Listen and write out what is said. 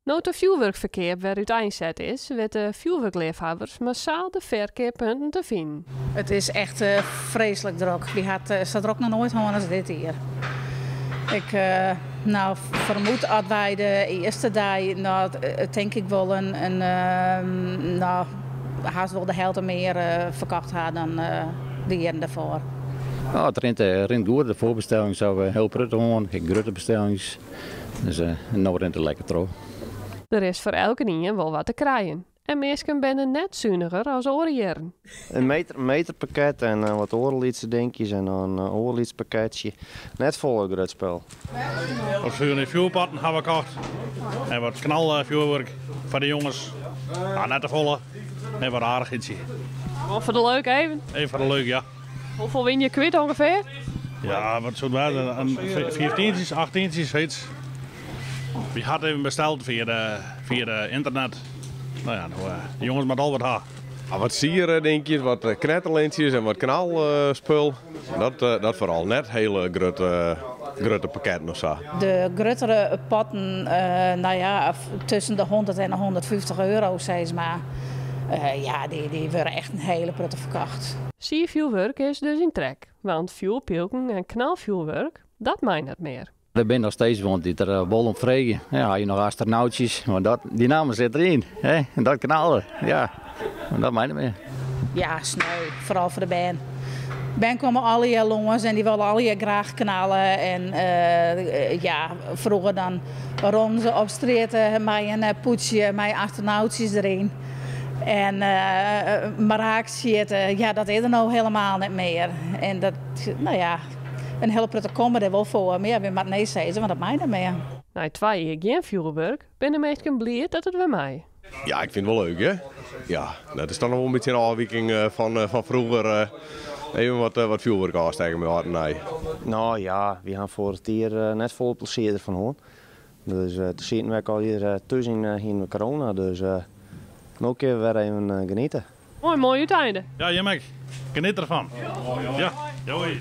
No't de fjoerwurkferkeap wer úteinset is, witte fjoerwurkleafhawwers massaal de ferkeappunten te finen. It is echt freeslik drok. Wy ha it sa drok noch noait hân as dit jier. Ik no, fermoed as wy de earste dei, no, tink ik wol in, in no, hast wol de helte mear ferkocht ha dan de jierren dêrfoar. No, it rint, rint goed. De foarbestellings hawwe we hiel protte hân, ek grutte bestellings. Dus no rint it lekker troch. Der is foar elkenien wol wat te krijen. En minsken binne net suniger as oare jierren. In meter, meterpakket en wat oare lytse dinkjes en dan in oar lyts pakketsje. Net folle grut spul. Wat fjoerpotten hawwe we kocht en wat knalfjoerwurk foar de jonges. No, net te folle en wat aardichheidsje. Gewoan foar de leuk even? Even foar de leuk, ja. Hoefolle wiene je kwyt ûngefear? Ja, wat soe it wêze? In fiif tientsjes, acht tientsjes, sayts. Wy ha it even besteld fia de, fia de ynternet. No ja, no, de jonges moatte al wat ha. Wat sierdinkjes, wat knetterlintsjes en wat knalspul. Dat, dat foaral, net hiele grutte, grutte pakketten of sa. De gruttere potten, no ja, tusken de 100 en de 150 euro sis mar. Ja, dy, dy wurde echt in hiele protte ferkocht. Sierfjoerwurk is dus yn trek, want fjoerpylken en knalfjoerwurk, dat mei net mear. Der binne noch steeds guon dy't der wol om freegje. Ja, ha je noch astronautsjes? Want dat, dy namme sit deryn. Hè? En dat knallen, ja. Maar dat mei net mear. Ja, sneu. Foaral foar de bern. Bern komme allegear lâns en dy wolle allegear graach knalle. En ja, froeger dan rûnen se op strjitte mei in pûdsje mei astronautsjes deryn. En mar raak sjitte, ja, dat is der no helemaal net mear. En dat, no ja, in hiele protte komme der wol foar. Mar ja, wy moatte nee sizze, want dat mei net mear. Nei twa jier gjin fjoerwurk binne de minsken bliid dat it wer mei. Ja, ik fyn it wol leuk, hè. Ja, dat is toch noch wol in bytsje in ôfwiking fan, fan froeger. Even wat, wat fjoerwurk ôfstekke mei âld en nij. No ja, wy ha foarich jier net folle plezier derfan hân. Dus toen sieten we ek al hjir thús yn, yn corona, dus no kinne we wer even geniete. Moai, moai úteinde. Ja, jim ek. Geniet derfan. Ja, hoi.